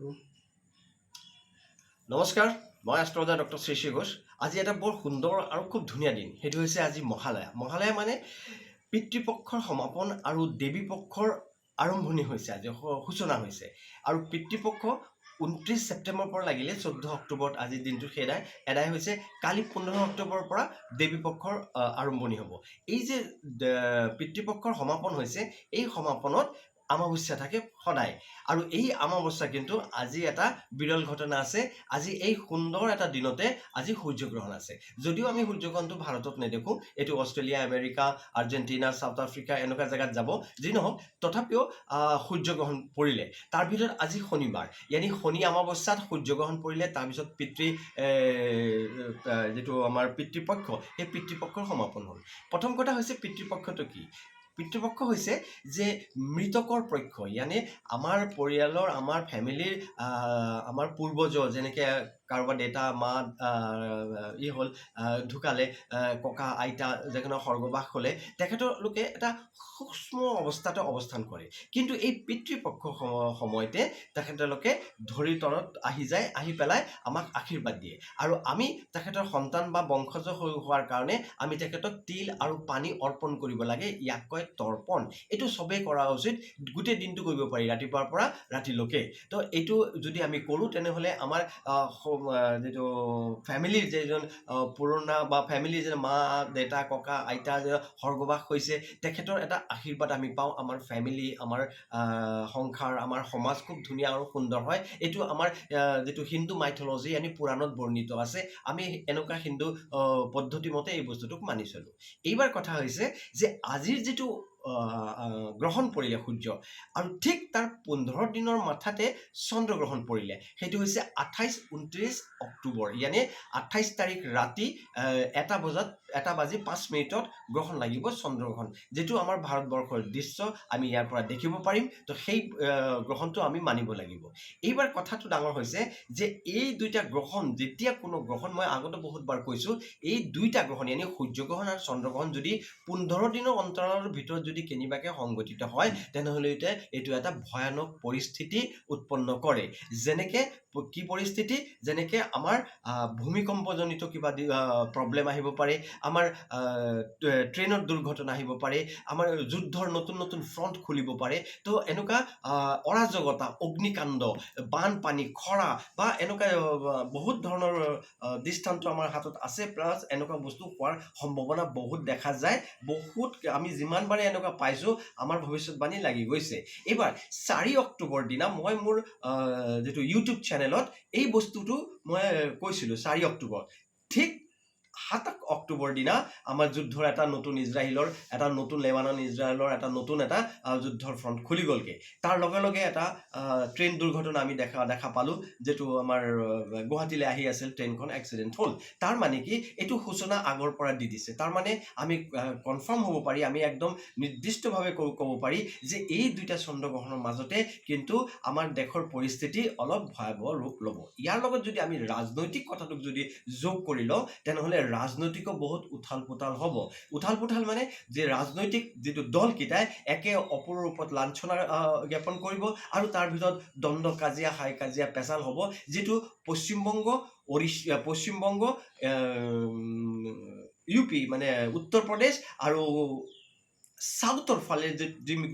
থাকোঁ। নমস্কাৰ, মই এষ্ট্ৰলজাৰ ডক্টৰ শ্ৰী শ্ৰী ঘোষ। আজি এটা বৰ সুন্দৰ আৰু খুব ধুনীয়া দিন। সেইটো হৈছে আজি মহালয়া। মহালয়া মানে পিতৃপক্ষৰ সমাপন আৰু দেৱী পক্ষৰ আৰম্ভণি হৈছে, আজি সূচনা হৈছে। আৰু পিতৃপক্ষ 29 ছেপ্টেম্বৰৰ পৰা লাগিলে 14 অক্টোবৰত আজিৰ দিনটো সেদাই এদাই হৈছে। কালি 15 অক্টোবৰৰ পৰা দেৱী পক্ষৰ আৰম্ভণি হ'ব। এই যে পিতৃপক্ষৰ সমাপন হৈছে, এই সমাপনত অমাৱস্যা থাকে সদায়। আৰু এই অমাৱস্যা কিন্তু আজি এটা বিৰল ঘটনা আছে। আজি এই সুন্দৰ এটা দিনতে আজি সূৰ্যগ্ৰহণ আছে। যদিও আমি সূৰ্যগ্ৰহণটো ভাৰতত নেদেখোঁ, এইটো Australia, America, Argentina, south Africa এনেকুৱা জেগাত যাব। যি নহওক, তথাপিও সূৰ্যগ্ৰহণ পৰিলে, তাৰ ভিতৰত আজি শনিবাৰ, ইয়ানি শনি অমাৱস্যাত সূৰ্যগ্ৰহণ পৰিলে, তাৰপিছত পিতৃ এ, এ, যিটো আমাৰ পিতৃপক্ষ, সেই পিতৃপক্ষৰ সমাপন হ'ল। প্ৰথম কথা হৈছে, পিতৃপক্ষটো কি? পিতৃপক্ষ হৈছে যে মৃতকৰ পক্ষ, ইয়ানে আমাৰ পৰিয়ালৰ, আমাৰ ফেমিলিৰ, আমাৰ পূৰ্বজ, যেনেকৈ কাৰোবাৰ দেউতা, মা ই হ'ল, ঢুকালে, ককা, আইতা যেনে স্বৰ্গবাস হ'লে তেখেতলোকে এটা সূক্ষ্ম অৱস্থাতে অৱস্থান কৰে। কিন্তু এই পিতৃপক্ষ সময়তে তেখেতলোকে ধৰি তলত আহি যায়, আহি পেলাই আমাক আশীৰ্বাদ দিয়ে। আৰু আমি তেখেতৰ সন্তান বা বংশজ হোৱাৰ কাৰণে আমি তেখেতক তিল আৰু পানী অৰ্পণ কৰিব লাগে। ইয়াক কয় তৰ্পণ। এইটো চবেই কৰা উচিত। গোটেই দিনটো কৰিব পাৰি, ৰাতিপুৱাৰ পৰা ৰাতিলৈকে। তো এইটো যদি আমি কৰোঁ, তেনেহ'লে আমাৰ যিটো ফেমিলিৰ যিজন পুৰণা বা ফেমিলিৰ যে মা, দেউতা, ককা, আইতা যে স্বৰ্গবাস হৈছে, তেখেতৰ এটা আশীৰ্বাদ আমি পাওঁ। আমাৰ ফেমিলি, আমাৰ সংসাৰ, আমাৰ সমাজ খুব ধুনীয়া আৰু সুন্দৰ হয়। এইটো আমাৰ যিটো হিন্দু মাইথলজি, ইয়ানি পুৰাণত বৰ্ণিত আছে। আমি এনেকুৱা হিন্দু পদ্ধতি মতে এই বস্তুটোক মানি চলোঁ। এইবাৰ কথা হৈছে যে আজিৰ যিটো আহ, আহ, গ্ৰহণ পৰিলে সূৰ্য আৰু ঠিক তাৰ 15 দিনৰ মাথাতে চন্দ্ৰগ্ৰহণ পৰিলে, সেইটো হৈছে 28 29 অক্টোবৰ, ইয়ানে 28 তাৰিখ ৰাতি 1 বজাত, 1 বাজি 5 মিনিটত গ্ৰহণ লাগিব, চন্দ্ৰগ্ৰহণ, যিটো আমাৰ ভাৰতবৰ্ষৰ দৃশ্য আমি ইয়াৰ পৰা দেখিব পাৰিম। তো সেই গ্ৰহণটো আমি মানিব লাগিব। এইবাৰ কথাটো ডাঙৰ হৈছে যে এই দুইটা গ্ৰহণ, যেতিয়া কোনো গ্ৰহণ, মই আগতে বহুতবাৰ কৈছোঁ, এই দুইটা গ্ৰহণ, ইয়ানি সূৰ্যগ্ৰহণ আৰু চন্দ্ৰগ্ৰহণ যদি 15 দিনৰ অন্তৰালৰ ভিতৰত যদি কেনেবাকৈ সংঘটিত হয়, তেনেহ'লে এতিয়া এইটো এটা ভয়ানক পৰিস্থিতি উৎপন্ন কৰে। যেনেকে কি পৰিস্থিতি? যেনেকে আমাৰ ভূমিকম্পজনিত কিবা প্ৰব্লেম আহিব পাৰে, আমাৰ ট্ৰেইনত দুৰ্ঘটনা আহিব পাৰে, আমাৰ যুদ্ধৰ নতুন নতুন ফ্ৰণ্ট খুলিব পাৰে। তো এনেকুৱা অৰাজকতা, অগ্নিকাণ্ড, বানপানী, খৰা বা এনেকুৱা বহুত ধৰণৰ দৃষ্টান্ত আমাৰ হাতত আছে। প্লাছ এনেকুৱা বস্তু হোৱাৰ সম্ভাৱনা বহুত দেখা যায়। বহুত আমি যিমানবাৰে এনেকুৱা পাইছোঁ, আমাৰ ভৱিষ্যতবাণী লাগি গৈছে। এইবাৰ 4 অক্টোবৰ দিনা মই মোৰ যিটো ইউটিউব চেনেলত এই বস্তুটো মই কৈছিলোঁ। 4 অক্টোবৰ, ঠিক 7 অক্টোবৰ দিনা আমাৰ যুদ্ধৰ এটা নতুন, ইজৰাইলৰ এটা নতুন, লেবানন ইজৰাইলৰ এটা নতুন এটা যুদ্ধৰ ফ্ৰণ্ট খুলি গ'লগৈ। তাৰ লগে লগে এটা ট্ৰেইন দুৰ্ঘটনা আমি দেখা দেখা পালোঁ, যিটো আমাৰ গুৱাহাটীলৈ আহি আছিল ট্ৰেইনখন, এক্সিডেণ্ট হ'ল। তাৰ মানে কি? এইটো সূচনা আগৰ পৰা দি দিছে। তাৰ মানে আমি কনফাৰ্ম হ'ব পাৰি, আমি একদম নিৰ্দিষ্টভাৱে ক'ব পাৰি যে এই দুইটা চন্দ্ৰগ্ৰহণৰ মাজতে কিন্তু আমাৰ দেশৰ পৰিস্থিতি অলপ ভয়াৱহ ৰূপ ল'ব। ইয়াৰ লগত যদি আমি ৰাজনৈতিক কথাটোক যদি যোগ কৰি লওঁ, তেনেহ'লে ৰাজনৈতিকো বহুত উথাল পুথাল হ'ব। উথাল পুথাল মানে যে ৰাজনৈতিক যিটো দলকেইটাই একে অপৰৰ ওপৰত লাঞ্ছনা জ্ঞাপন কৰিব আৰু তাৰ ভিতৰত দ্বন্দ্ব, কাজিয়া, হাই কাজিয়া, পেচাল হ'ব, যিটো পশ্চিমবংগ, উৰিষ্যা, পশ্চিমবংগ, ইউ পি মানে উত্তৰ প্ৰদেশ আৰু চাউথৰ ফালে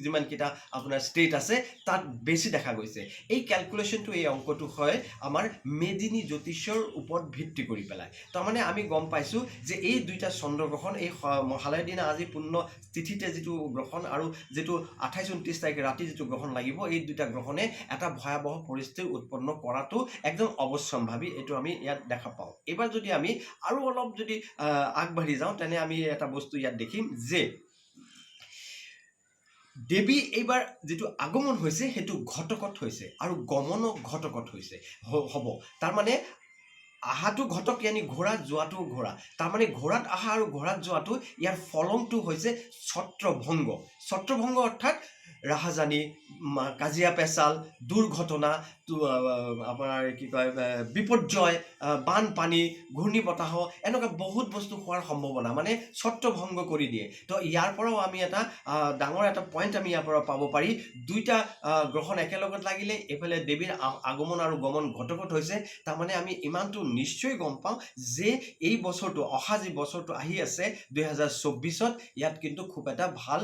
যিমানকেইটা আপোনাৰ ষ্টেট আছে, তাত বেছি দেখা গৈছে। এই কেলকুলেশ্যনটো, এই অংকটো হয় আমাৰ মেদিনী জ্যোতিষৰ ওপৰত ভিত্তি কৰি পেলাই। তাৰমানে আমি গম পাইছোঁ যে এই দুইটা চন্দ্ৰগ্ৰহণ, এই মহালয়াৰ দিনা আজি পূৰ্ণ তিথিতে যিটো গ্ৰহণ আৰু যিটো 28 29 তাৰিখ ৰাতি যিটো গ্ৰহণ লাগিব, এই দুইটা গ্ৰহণে এটা ভয়াৱহ পৰিস্থিতি উৎপন্ন কৰাটো একদম অৱশ্যম্ভাৱী। এইটো আমি ইয়াত দেখা পাওঁ। এইবাৰ যদি আমি আৰু অলপ যদি আগবাঢ়ি যাওঁ, তেনে আমি এটা বস্তু ইয়াত দেখিম যে দেৱী এইবাৰ যিটো আগমন হৈছে, সেইটো ঘটকত হৈছে আৰু গমনো ঘটকত হৈছে, হ'ব। তাৰমানে আহাটো ঘটক, ইয়ানি ঘোঁৰাত যোৱাটোও ঘোঁৰা। তাৰমানে ঘোঁৰাত আহা আৰু ঘোঁৰাত যোৱাটো, ইয়াৰ ফলংটো হৈছে ছত্ৰভংগ। ছত্ৰভংগ অৰ্থাৎ ৰাহাজানি, কাজিয়া পেচাল, দুৰ্ঘটনা, আপোনাৰ কি কয়, বিপৰ্যয়, বানপানী, ঘূৰ্ণী বতাহ, এনেকুৱা বহুত বস্তু হোৱাৰ সম্ভাৱনা, মানে ছত্ৰভংগ কৰি দিয়ে। তো ইয়াৰ পৰাও আমি এটা ডাঙৰ এটা পইণ্ট আমি ইয়াৰ পৰা পাব পাৰি। দুইটা গ্ৰহণ একেলগত লাগিলে, এইফালে দেৱীৰ আগমন আৰু গমন ঘটকত হৈছে। তাৰমানে আমি ইমানটো নিশ্চয় গম পাওঁ যে এই বছৰটো, অহা যি বছৰটো আহি আছে 2024ত, ইয়াত কিন্তু খুব এটা ভাল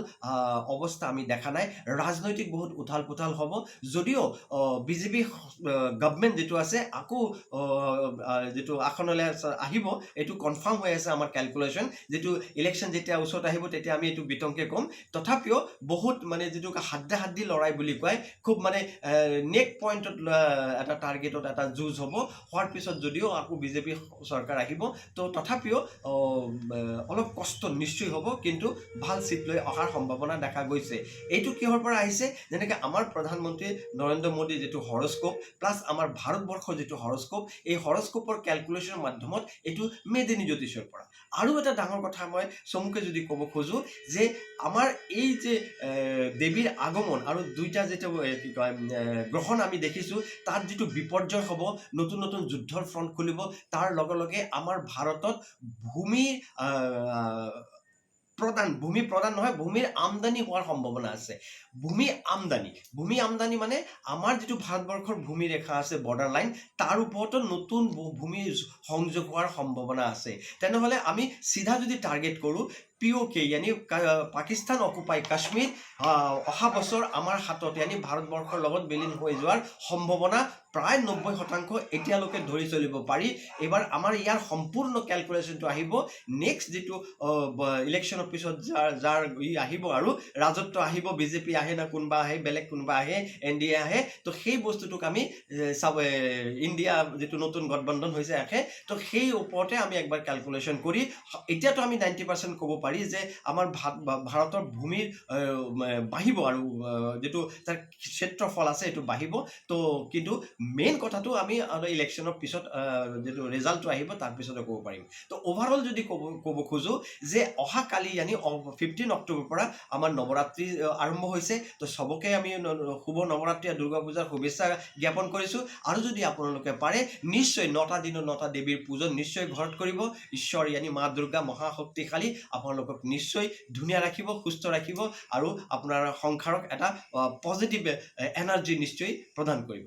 অৱস্থা আমি দেখা নাই। ৰাজনৈতিক বহুত উথাল পুথাল হ'ব। যদিও বিজেপি গভমেণ্ট যিটো আছে, আকৌ যিটো আসনলৈ আহিব, এইটো কনফাৰ্ম হৈ আছে। আমাৰ কেলকুলেশ্যন যিটো, ইলেকশ্যন যেতিয়া ওচৰত আহিব, তেতিয়া আমি এইটো বিতংকে ক'ম। তথাপিও বহুত মানে যিটো হাড্ডা হাড্ডি লৰাই বুলি কয়, খুব মানে নেক পইণ্টত এটা টাৰ্গেটত এটা যুঁজ হ'ব। হোৱাৰ পিছত যদিও আকৌ বিজেপি চৰকাৰ আহিব, তো তথাপিও অলপ কষ্ট নিশ্চয় হ'ব, কিন্তু ভাল চিট লৈ অহাৰ সম্ভাৱনা দেখা গৈছে। এইটো কিহৰ পৰা আহিছে? যেনেকৈ আমাৰ প্ৰধানমন্ত্ৰী নৰেন্দ্ৰ মোদীৰ যিটো হৰস্কোপ, প্লাছ আমাৰ ভাৰতবৰ্ষৰ যিটো হৰস্কোপ, এই হৰস্কোপৰ কেলকুলেশ্যনৰ মাধ্যমত, এইটো মেদিনী জ্যোতিষৰ পৰা। আৰু এটা ডাঙৰ কথা মই চমুকে যদি ক'ব খোজোঁ যে আমাৰ এই যে দেৱীৰ আগমন আৰু দুইটা যিটো কি কয়, গ্ৰহণ আমি দেখিছোঁ, তাত যিটো বিপৰ্যয় হ'ব, নতুন নতুন যুদ্ধৰ ফ্ৰণ্ট খুলিব, তাৰ লগে লগে আমাৰ ভাৰতত ভূমি প্ৰদান, ভূমি প্ৰদান নহয়, ভূমিৰ আমদানি হোৱাৰ সম্ভাৱনা আছে। ভূমি আমদানি, ভূমি আমদানি মানে আমাৰ যিটো ভাৰতবৰ্ষৰ ভূমি ৰেখা আছে, বৰ্ডাৰ লাইন, তাৰ ওপৰতো নতুন ভূমি সংযোগ হোৱাৰ সম্ভাৱনা আছে। তেনেহ'লে আমি চিধা যদি টাৰ্গেট কৰোঁ, পিঅ'কে য়ানি পাকিস্তান অকুপাই কাশ্মীৰ অহা বছৰ আমাৰ হাতত, য়ানি ভাৰতবৰ্ষৰ লগত বিলীন হৈ যোৱাৰ সম্ভাৱনা প্ৰায় 90% এতিয়ালৈকে ধৰি চলিব পাৰি। এইবাৰ আমাৰ ইয়াৰ সম্পূৰ্ণ কেলকুলেশ্যনটো আহিব নেক্সট যিটো ইলেকশ্যনৰ পিছত, যাৰ যাৰ ই আহিব আৰু ৰাজত্ব আহিব, বিজেপি আহে না কোনোবা আহে, বেলেগ কোনোবা আহে, এনডিএ আহে, তো সেই বস্তুটোক আমি চাব, ইণ্ডিয়া যিটো নতুন গঠবন্ধন হৈছে আহে, তো সেই ওপৰতে আমি একবাৰ কেলকুলেশ্যন কৰি এতিয়াতো আমি 90% ক'ব পাৰি যে আমাৰ ভাৰতৰ ভূমিৰ বাঢ়িব আৰু যিটো তাৰ ক্ষেত্ৰফল আছে, সেইটো বাঢ়িব। তো কিন্তু মেইন কথাটো আমি ইলেকশ্যনৰ পিছত যিটো ৰিজাল্টটো আহিব, তাৰপিছতে ক'ব পাৰিম। তো অভাৰঅল যদি ক'ব খোজোঁ যে অহাকালি য়ানি 15 অক্টোবৰৰ পৰা আমাৰ নৱৰাত্ৰি আৰম্ভ হৈছে। তো চবকে আমি শুভ নৱৰাত্ৰি আৰু দুৰ্গা পূজাৰ শুভেচ্ছা জ্ঞাপন কৰিছোঁ। আৰু যদি আপোনালোকে পাৰে, নিশ্চয় 9টা দিনত 9টা দেৱীৰ পূজন নিশ্চয় ঘৰত কৰিব। ঈশ্বৰ য়ানি মা দুৰ্গা মহাশক্তিশালী, আপোনালোকক নিশ্চয় ধুনীয়া ৰাখিব, সুস্থ ৰাখিব আৰু আপোনাৰ সংসাৰক এটা পজিটিভ এনাৰ্জি নিশ্চয় প্ৰদান কৰিব।